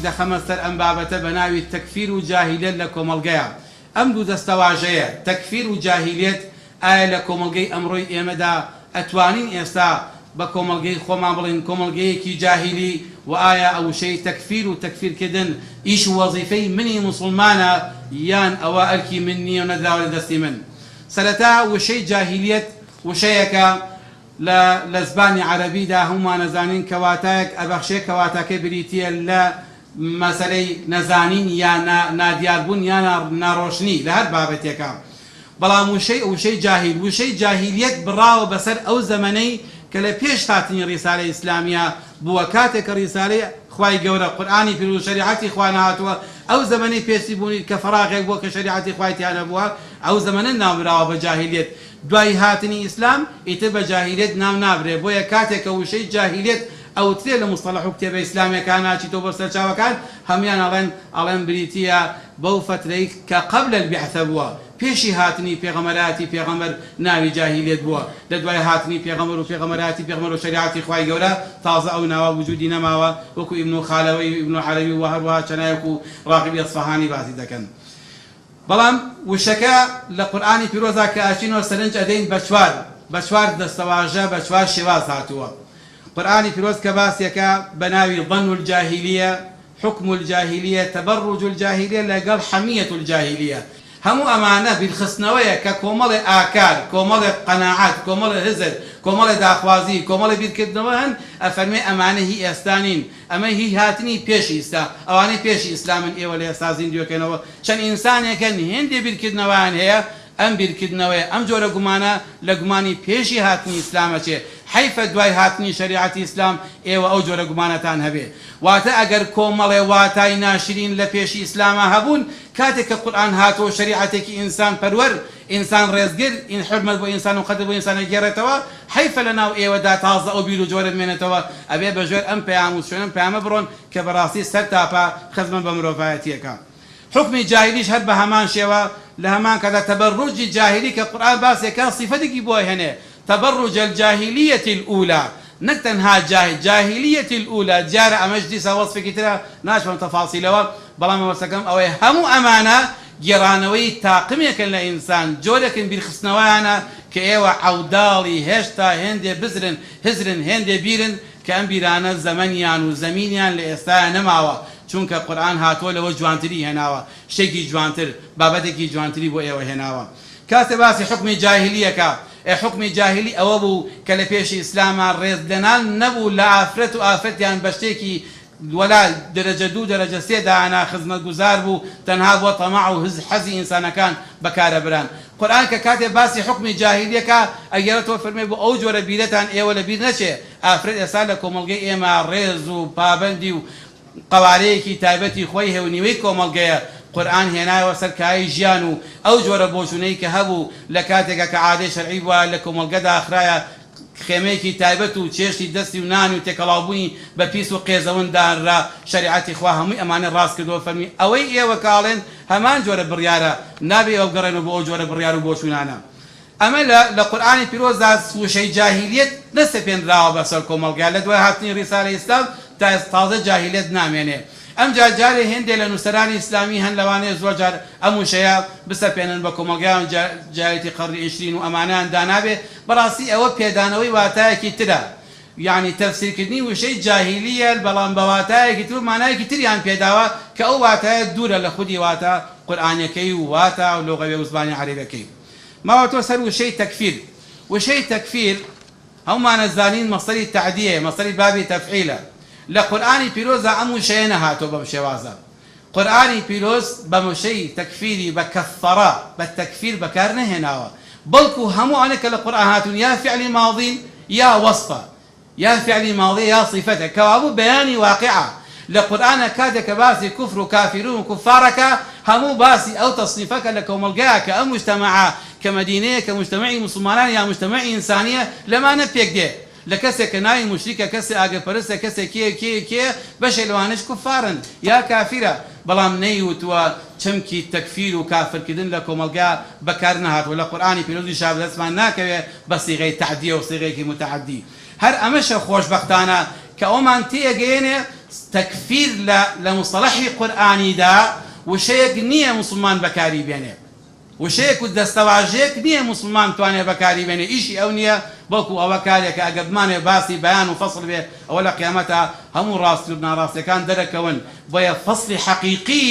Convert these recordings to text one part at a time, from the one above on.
تیشک دەخەمە سەر ئەم بابەتە بە ناوی تەکفیر و جاهیلیەت لە کۆمەڵگەیا. ئەم دوو دەستەواژەیە، تەکفیر و جاهیلیەت، ئایا لە کۆمەڵگەی ئەمڕۆی ئێمەدا ئەتوانین ئێستا بە کۆمەڵگەی خۆمان بڵێین کۆمەڵگەیەکی جاهیلی؟ وە ئایا ئە وشەی تەکفیر و تەکفیرکردن ئیش و وەزیفەی منی موسڵمانە یان ئەوە ئەرکی من نییە و نەدراوە لە دەستی من؟ سەرەتا وشەی جاهیلیەت وشەیەکە لە لە زبانی عەرەبیدا هەموومان ئەزانین کە واتایەک ئەبەخشێ کە واتاکەی بریتییە لە مەسەلەی نەزانین یا نا نادیاربوون یا نا ناڕۆشنی لە هەر بابەتێکا. بەڵام وشەی وشەی جاهیل وشەی جاهیلیەت بڕاوە بەسەر ئەو زەمەنەی کە لە پێش هاتنی ڕیسالەی ئیسلامیا بووە کاتێک کە ڕیسالەی خوای گەورە قورئانی پیرۆز و شەریعەتی خوا نەهاتووە ئەو زەمەنەی پێشی بوونی کە فەراغێک بووە کە شەریعەتی خوای تیا نەبووە ئەو زەمەنە ناونراوە بە جاهیلیەت دوای هاتنی ئیسلام ئیتر بە جاهیلیەت ناو نابرێ بۆیە کاتێک کە وشەی جاهیلیەت ئەوترێ لە موستەڵەح و کتێبە ئیسلامیەکان ناچیتەوە بۆ سەرچاوەکان هەموویان ئەڵێن ئەڵێن بریتیە بەو فەترەی کە قبل البعثە بووە پێشی هاتنی پێغەمەرایەتی پێغەمبەر ناوی جاهیلیەت بووە لە دوای هاتنی پێغەمبەر و پێغەمبەرایەتی پێغەمبەر و شەریعەتی خوای گەورە تازە ئەو ناوە وجودی نەماوە وەکو ئیبن خالەوەی و ئیبن عەرەبی و هەروەها چەنایەک و ڕاغبی ئەسفەهانی باسی دەکەن. بەڵام وشەکە لە قورئانی پیرۆزا کە ئەچینەوە سەرنج ئەدەین بە چوار بە چوار دەستەواژە بە چوار شێواز هاتووە. قورئانی پیرۆز کە باسێکە بە ناوی ظن الجاهلیە، حکم الجاهلیە، تبرج الجاهلیە لەگەڵ حمیە الجاهلیە. هەموو ئەمانە بیرخستنەوەیە کە کۆمەڵێ ئاکار، کۆمەڵێ قەناعەت، کۆمەڵێ هزر، کۆمەڵێ داخوازی، کۆمەڵێ بیرکردنەوە هەن ئەفەرمێ ئەمانە هی ئێستا نین، ئەمە هی هاتنی پێش ئیستا، ئەوانەی پێش ئیسلامن ئێوە لە ئێستا زیندووەکەنەوە، چەند ئینسانێکن هێندێ بیرکردنەوەیان هەیە، ئەم بیرکردنەوەیە، ئەم جۆرە گومانە لە گومانی پێشی هاتنی ئیسلام ئەچێ، حەیفە دوای هاتنی شەریعەتی ئیسلام ئێوە ئەو جۆرە گومانەتان هەبێ. واتە ئەگەر کۆمەڵێ واتای ناشرین لە پێشی ئیسلاما هەبوون، کاتێک کە قورئان هاتووە و شەریعەتێکی ئینسان پەروەر، ئینسان ڕێزگر، ئین حورمەت بۆ ئینسان و قەدر بۆ ئینسان ئەگێڕێتەوە، حەیفە لە ناو ئێوەدا تازە ئەو بیر و جۆرە بمێنێتەوە، ئەبێ بە ژێر ئەم پەیام و شوێن ئەم پەیامە بڕۆن کە بەڕاستی سەرتاپا خزمەت بە مرۆڤایەتی ئەکا. حوکمی جاهیلیش هەر بە هەمان شێوە، لە هەمان کاتدا تەبەروجی جاهیلی کە قورئان باسی ئەکا سیفەتێکی بۆ ئەهێنێ، تبرج الجاهلیە الاولی، نەک تەنها جاهل، جاهلیە الاولی، دیارە ئەمەش دیسان وەسفێکی ترە ناچمە تەفاسیلەوە، بەڵام مەبەستەکەم ئەوەیە هەموو ئەمانە گێڕانەوەی تاقمێکن لە ئینسان، جۆرێکن بیرخستنەوەیانە کە ئێوە عەوداڵی هێشتا هێندێ بزرن، هزرن، هێندێ بیرن کە ئەم بیرانە زەمەنیان و زەمینیان لە ئێستایا نەماوە، چونکە قورئان هاتووە لەوە جوانتری هێناوە، شتێکی جوانتر، بابەتێکی جوانتری بۆ ئێوە هێناوە. کاتێ باسی حوکمی جاهیلیەکە، ئێ حوکمی جاهیلی ئەوە بوو کە لە پێشی ئیسلاما ڕێز لێنان نەبوو لە ئافرەت و ئافرەتیان بە شتێکی وەلا دەرەجە دوو دەرەجە سێ دائەنا خزمەت گوزار بوو تەنها بۆ تەماع و هز حەزی ئینسانەکان بەکارەبران قورئان کە کاتێ باسی حوکمی جاهیلیەکە ئەگێڕێتەوە فەرموێ بۆ ئەو جۆرە بیرەتان ئێوە لە بیر نەچێ ئافرەت ئێستا لە کۆمەڵگەی ئێمە ڕێز و پابەندی و قەوارەیەکی تایبەتی خۆی هەیە و نیوەی کۆمەڵگەیە، قورئان هێنایەوە سەر کایەی ژیان و ئەو جۆرە بۆچوونەی کە هەبوو لە کاتێکا کە عادەی شەرعی بووە لە کۆمەڵگەدا خرایە خێمەیەکی تایبەت و چێشتی دەستی و نان و تێکەڵاوبوونی بە پیس و قێزەون دانرا، شەریعەتی خوا هەمووی ئەمانەی ڕاست کردەوە فەرمی ئەوەی ئێوە کە ئەڵێن هەمان جۆرە بڕیارە نابێ ئێوە بگەڕێنەوە بۆ ئەو جۆرە بڕیار و بۆچوونانە. ئەمە لە لە قورئانی پیرۆزدا وشەی جاهیلیەت نەسەپێنراوە بەسەر کۆمەڵگا لە دوای هاتنی ڕیسالەی ئیسلام تا تازە جاهیلیەت نامێنێ ئەمجا جارێ هێندێ لە نووسەرانی ئیسلامی هەن لەوانەیە زۆر جار ئەم وشەیە بسەپێنن بە کۆمەڵگایان جاهیلیەتی قەڕنی عیشرین و ئەمانەیان دانابێ بەڕاستی ئەوە پێدانەوەی واتایەکی ترە یانی تەفسیرکردنی وشەی جاهیلیە بەڵام بە واتایەکی تر و مانایەکی تریان پێداوە کە ئەو واتایە دوورە لە خودی واتا قورئانیەکەی و واتا لوغەوی و زمانی عەرەبیەکەی. ماوەتەوە سەر وشەی تەکفیر. وشەی تەکفیر هەموومان ئەزانین مەسدەری تەعدیەیە، مەسدەری بابی تەفعیلە. لە قورئانی پیرۆزدا ئەم وشەیە نەهاتووە بەم شێوازە. قورئانی پیرۆز بە وشەی تەکفیری بە کەففەرە، بە تەکفیر بەکار نەهێناوە. بەڵکو هەموو ئەوانەی کە لە قورئان هاتوون یا فیعلی ماضین یا وەسفە. یا فعلی ماضیە یا صیفەتە کەوابوو بەیانی واقیعە لە قورئانا کاتێک کە باسی کوفر و کافیرون و کوفار ئەکا هەموو باسی ئەو تەسنیفە کە لە کۆمەڵگایە کە ئەم موجتەمەعە کە مەدینەیە کە موجتەمەعی موسڵمانان یا موجتەمەعی ئینسانیە لەمانە پێک دێ لە کەسێک کە ناوی موشریکە کەسێ ئاگرپەرستە کەسێ کێ کێ کێ بەشێ لەوانەش کوفارن یا کافیرە بەڵام نەیوتووە چەمکی تەکفیر و کافرکردن لە کۆمەڵگا بەکار نەهاتووە لە قورئانی پیرۆزیشا بەدەستمان ناکەوێ بە سیغەی تەعدیە و سیغەیەکی متعدی. هەر ئەمەشە خۆشبەختانە کە ئەومان تێئەگەیەنێ تەکفیر لە لە موستەڵەحی قورئانیدا وشەیەک نییە موسڵمان بەکاری بێنێ. وشەیەک و دەستەواژەیەک نییە موسڵمان بتوانێ بەکاری بێنێ، ئیشی ئەو نییە، بەڵکو ئەوە کارێکە ئەگەر بمانەوێ باسی بەیان و فەسڵ بێ ئەوە لە قیامەتا هەموو ڕاستی و ناڕاستیەکان دەرەکەون، بۆیە فەسڵی حەقیقی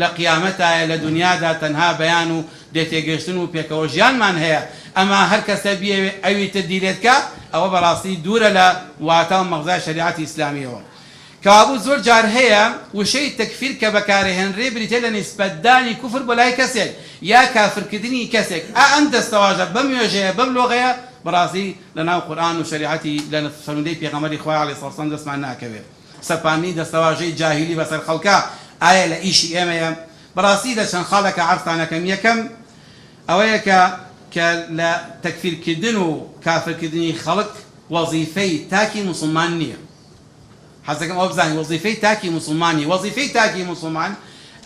لە قیامەتایە، لە دونیادا تەنها بەیان و لێتێگەشتن و پێکەوە ژیانمان هەیە، ئەما هەر کەسە بیەوێ ئەوی تر دیلێت کا ئەوە بەڕاستی دوورە لە واتا و مەغزای شەریعەتی ئیسلامیەوە. کەوابوو زۆر جار هەیە وشەی تەکفیر کە بەکارەهێنرێ بریتیە لە نیسبەتدانی کوفر بۆ لای کەسێک یا کافرکردنی کەسێک، ئا ئەم دەستەواژە بەم وێژەیە بەم لۆغەیە بەڕاستی لە ناو قورئان و شەریعەتی لە فەرموودەی پێغەمبەری خوا علیە سڵاو سلام دەستمان ناکەوێ. سەپاندنی دەستەواژەی جاهیلی بەسەر خەڵکا ئایا لە ئیشی ئێمەیە؟ بەڕاستی لە چەند خاڵێکا عەرزتان ئەکەم یەکەم ئەوەیە کە کە لە تەکفیرکردن و کافرکردنی خەڵک وەزیفەی تاکی موسڵمان نیە. حەزدەکەم ئەوە بزانین وەزیفەی تاکی موسڵمان نیە، وەزیفەی تاکی موسڵمان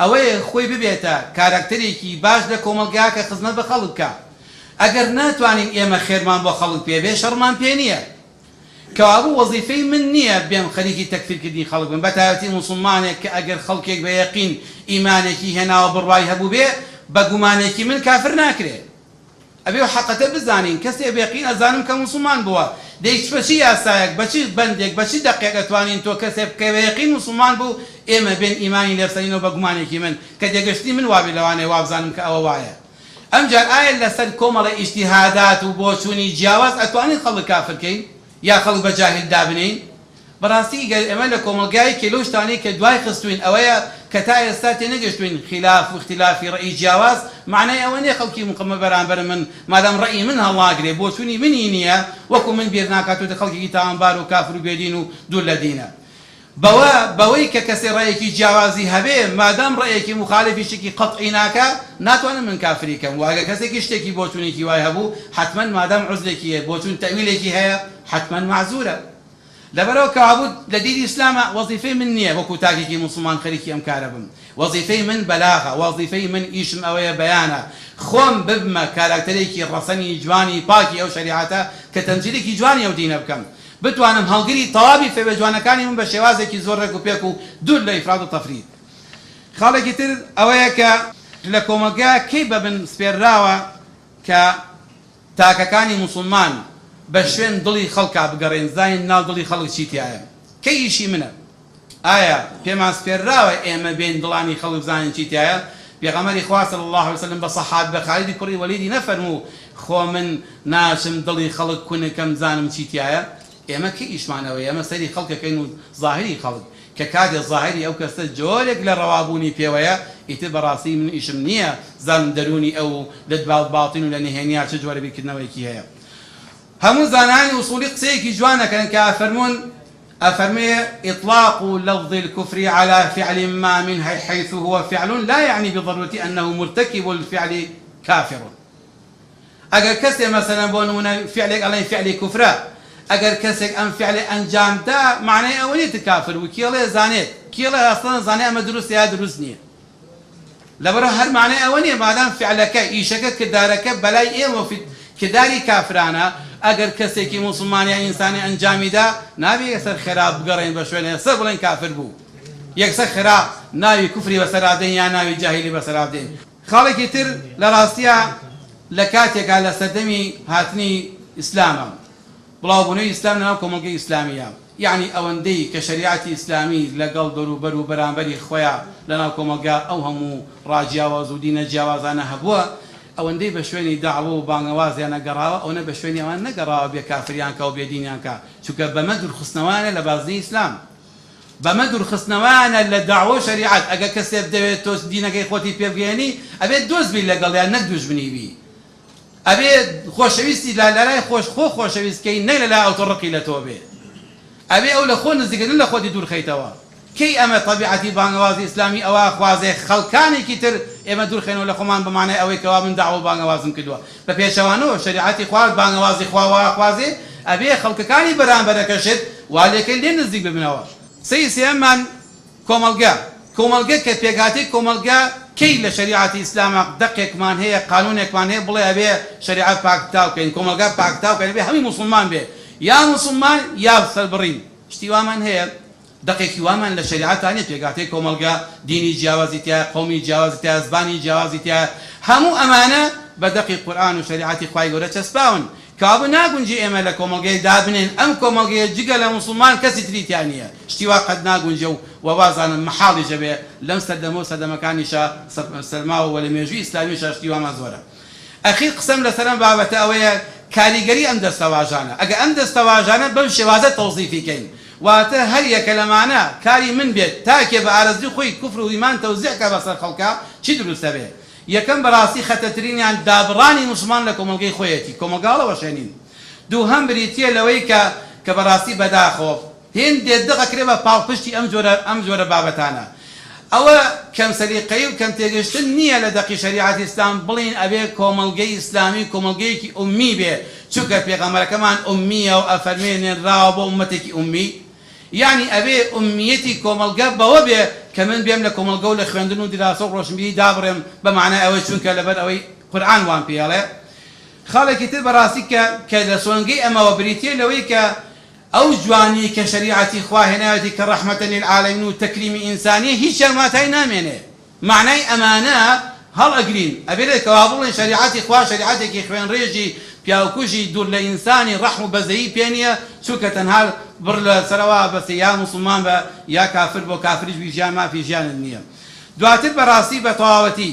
ئەوەیە خۆی ببێتە کاراکتەرێکی باش لە کۆمەڵگا کە خزمەت بە خەڵک بکا. ئەگەر ناتوانین ئێمە خێرمان بۆ خەڵک پێ بێ شەڕمان پێ نیە. کەوابوو وەزیفەی من نیە بێم خەریکی تەکفیرکردنی خەڵک بم بەتایبەتی موسڵمانێک کە ئەگەر خەڵکێک بە یەقین ئیمانێکی هێناوە بڕوای هەبووبێ بە گومانێکی من کافر ناکرێ. ئەبێ ئەو حەقەتە بزانین کەسێ بەیەقین ئەزانم کە موسڵمان بووە دەی بە چ یاسایەک بە چ بەندێک بە چ دەقێک ئەتوانین تۆ کەسێ بکەی بە یەقین موسڵمان بوو ئێمە بێن ئیمانی لێ بسەنینەوە بە گومانێکی من کە تێگەشتنی من وابێ لەوانەیە وابزانم کە ئەوە وایە ئەمجار ئایا لەسەر کۆمەڵێ ئیجتیهادات و بۆچوونی جیاواز ئەتوانین خەڵک کافر کەین یا خەڵک بە جاهیل دابنێین بەڕاستی گەر ئێمە لە کۆمەڵگایەکی لەو شتانەی کە دوای خستووین ئەوەیە کە تا ئێستا تێنەگەشتووین خیلاف و ئیختیلافی ڕەئی جیاواز مەعنای ئەوە نیە خەڵکی مقەمە بەرامبەر من مادام ڕەئی من هەڵناگرێ بۆچوونی منی نیە وەکو من بیر ناکاتەوە خەڵکێکی تاوانبار و کافر و بێدین و دوور لە دینە بەوە بەوەی کە کەسێ ڕەئێکی جیاوازی هەبێ مادام ڕەئێکی موخالفی شتێکی قەتعی ناکا ناتوانم من کافری کەم وە ئەگەر کەسێکی شتێکی بۆچوونێکی وای هەبوو حەتمەن مادام عوزرێکی هەیە بۆچوون تەئویلێکی هەیە حەتمەن مەعزورە لەبەرئەوە کەوابوو لە دیدی ئیسلاما وەزیفەی من نییە وەکو تاکێکی موسڵمان خەریکی ئەم کارە بم، وەزیفەی من بەلاغە، وەزیفەی من ئیشم ئەوەیە بەیانە خۆم ببمە کاراکتەرێکی ڕەسەنی جوانی پاکی ئەو شەریعەتە کە تەمسیلێکی جوانی ئەو دینە بکەم، بتوانم هەڵگری تەواوی فێوە جوانەکانی بم بە شێوازێکی زۆر ڕێک و پێک و دوور لە ئیفرات و تەفریت. خاڵێکی تر ئەوەیە کە لە کۆمەڵگا کەی بە من سپێرراوە کە تاکەکانی موسڵمان بە شوێن دڵی خەڵکا بگەڕێن زانین ناو دڵی خەڵک چی تیایە کەی ئیشی منە ئایا پێمان سپێرراوە ئێمە بێین دڵانی خەڵک بزانین چی تیایە پێغەمبەری خوا صلی اللە علیە وسلم بە سەحابی بە خالیدی کوڕی وەلیدی نەفەرموو خۆ من ناچم دڵی خەڵک کونکەم بزانم چی تیایە ئێمە کەی ئیشمان ئەوەیە ئێمە سەیری خەڵک ئەکەین و زاهیری خەڵک کە کاتێ زاهیری ئەو کەسە جۆرێک لە ڕەوابوونی پێوەیە ئیتر بەڕاستی من ئیشم نییە زانم دەروونی ئەو و لە باڵ باطن و لە نهێنیا چ جۆرە بیرکردنەوەیەکی هەیە. هەموو زانایانی ئوسوڵی قسەیەکی جوان ئەکەن کە ئەفەرموون ئەفەرموێ اطلاق لفظ الکفر علی فعل ما من حیث هو فعل لا یعنی بضرورة انه مرتکب الفعل کافر. ئەگەر کەسێ مەسەلەن بۆ نموونە فیعلێک ئەڵێن فیعلی کوفرە ئەگەر کەسێک ئەم فیعلەی ئەنجام دا مەعنای ئەوە نیە تر کافر بوو کێڵێ زانێت کێڵێ ئەسڵەن زانێ ئەمە دروستە یا دروست نیە لەبەرئەوە هەر مەعنای ئەوە نیە مادام فیعلەکە ئیشەکە کردارەکە بەلای ئێمەوە کرداری کافرانە ئەگەر کەسێکی موسڵمان یا ئینسانی ئەنجامی دا نابێ یەکسەر خێرا بگەڕێین بە شوێن یەکسەر بڵێن کافر بوو یەکسەر خێرا ناوی کوفری بەسەرا بدەین یا ناوی جاهیلی بەسەرا بدەین. خاڵێکی تر لە ڕاستیا لە کاتێکا لە سەردەمی هاتنی ئیسلامە بڵاوبوونەوەی ئیسلام لەناو کۆمەڵگەی ئیسلامییا یەعنی ئەوەندەی کە شەریعەتی ئیسلامی لەگەڵ دەوروبەر و بەرامبەری خۆیا لەناو کۆمەڵگا ئەو هەموو ڕا جیاواز و دینە جیاوازانە هەبووە ئەوەندەی بە شوێنی دەعوە و بانگەوازیانە گەڕاوە ئەونە بە شوێنی ئەوان نەگەڕاوە بێ کافریان کا و بێ دینیان کا چونکە بەمە دوورخستنەوەیانە لە بازنەی ئیسلام. بەمە دوورخستنەوەیانە لە دەعوە و شەریعەت، ئەگەر کەسێ بتەوێت تۆ دینەکەی خۆتی پێ بگەیەنی ئەبێت دۆست بی لەگەڵیا نەک دوژمنی بی، ئەبێ خۆشەویستی لە لای خۆش خۆ خۆشەویست کەی نەک لەلای ئەو تۆ ڕقی لە تۆ بێ، ئەبێ ئەو لە خۆ نزیک نەک لە خۆتی دوور خەیتەوە، کەی ئەمە تەبیعەتی بانگەوازی ئیسلامی ئەوە ئەخوازێ خەڵکانێکی تر ئێمە دوور خەینەوە لە خۆمان بە مانای ئەوەی کەوا من دەعوە و بانگەوازم کردووە، بە پێچەوانەوە شەریعەتی خوا بانگەوازی خوا وا ئەخوازێ ئەبێ خەڵکەکانی بەرامبەرەکەشت وا لێکەی لێ نزیک ببنەوە. قسەی سێیەممان کۆمەڵگە، کۆمەڵگە کە پێکهاتەی کۆمەڵگە کەی لە شەریعەتی ئیسلاما دەقێکمان هەیە قانونێکمان هەیە بڵێ ئەبێ شەریعەت پاکتاو کەین کۆمەڵگا پاکتاو کەین ئەبێ هەمووی موسڵمان بێ یا موسڵمان یا سەربڕین شتی وامان هەیە؟ دەقێکی وامان لە شەریعەتا نیە، پێکهاتەی کۆمەڵگە دینی جیاوازی تیایە، قەومی جیاوازی تیایە، زبانی جیاوازی تیایە، هەموو ئەمانە بە دەقی قورئان و شەریعەتی خوای گەورە چەسپاون، کەوابوو ناگونجێ ئێمە لە کۆمەڵگەیەک دابنێین ئەم کۆمەڵگەیە جگە لە موسڵمان کەسی تری تیا نیە، شتی وا قەت ناگونجێ و وە وازانم مەحاڵیش ئەبێ لەم سەردەمە و سەردەمەکانیشا سەرماوە وە لە مێژووی ئیسلامیشا شتی وامان زۆرە. ئەخیر قسەم لەسەر ئەم بابەتە ئەوەیە کاریگەری ئەم دەستەواژانە ئەگەر ئەم دەستەواژانە بەم شێوازە تەوزیفی کەین واتە هەر یەکە لەمانە کاری من بێت تاکێ بە ئارەزوی خۆی کوفر و ئیمان تەوزیع کا بەسەر خەڵکا چی دروست ئەبێ یەکەم بەڕاستی خەتەرترینیان دابڕانی موسڵمان لە کۆمەڵگەی خۆیەتی کۆمەڵگا هەڵەوەشێنین دووهەم بریتیە لەوەی کە کە بەڕاستی بەداخەوە هێندێ دق ئەکرێ بە پاڵپشتی ئەم جۆرە ئەم جۆرە بابەتانە. ئەوە کەم سەلیقەیی و کەم تێگەشتن نییە لە دەقی شەریعەتی ئیسلام بڵێین ئەبێ کۆمەڵگەی ئیسلامی کۆمەڵگەیەکی ئوممی بێ چونکە پێغەمبەرەکەمان ئوممییە و ئەفەرمێ نێنراوە بۆ ئوممەتێکی ئوممی یانی ئەبێ ئوممییەتی کۆمەڵگە بەوە بێ کە من بێم لە کۆمەڵگە و لە خوێندن و دیراسە و ڕۆشنبیری دابڕێم بە مەعنای ئەوەی چونکە لەبەر ئەوەی قورئان وام پێ ئەڵێ خاڵێکی تر بەڕاستی کە کە لە سۆنگەی ئەمەوە بریتییە لەوەی کە ئەو جوانیەی کە شەریعەتی خوا هێناوێتی کە رحمە للعالمین و تەکریمی ئینسانیە هیچیان واتای نامێنێ مەعنای ئەمانە هەڵئەگرین ئەبێت کەوا بڵێن شەریعەتی خوا شەریعەتێکی خوێنڕێژی پیاوکوژی دوور لە ئینسانی ڕەحم و بەزەیی پێ نیە چونکە تەنها بڕ لە سەرەوە بەسێ یا موسڵمان بە یا کافر بۆ کافریش بی ژیان مافی ژیانت نیە دواتر بەڕاستی بەتەواوەتی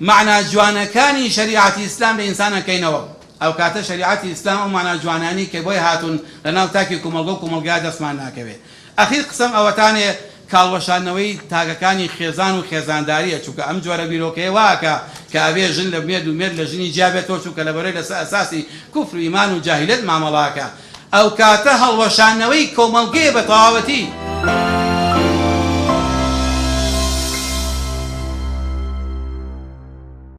مەعنا جوانەکانی شەریعەتی ئیسلام لە ئینسان ئەکەینەوە، ئەوکاتە شەریعەتی ئیسلام ئەو مانا جوانانەی کە بۆی هاتوون لەناو تاکی کومەڵگە و کومەڵگا دەستمان ناکەوێ. ئەخیر قسەم ئەوەتانێ کاڵوەشاندنەوەی تاکەکانی خێزان و خێزانداریە، چونکە ئەم جۆرە بیرۆکەیە وا ئەکا کە ئەبێ ژن لە مێرد و مێرد لە ژنی جیا بێتەوە چونکە لەبەرەی لەسەر ئەساسی کوفر و ئیمان و جاهیلەت مامەڵە ئەکا. ئەوکاتە هەڵوەشاندنەوەی کۆمەڵگەیە بە تەواوەتی.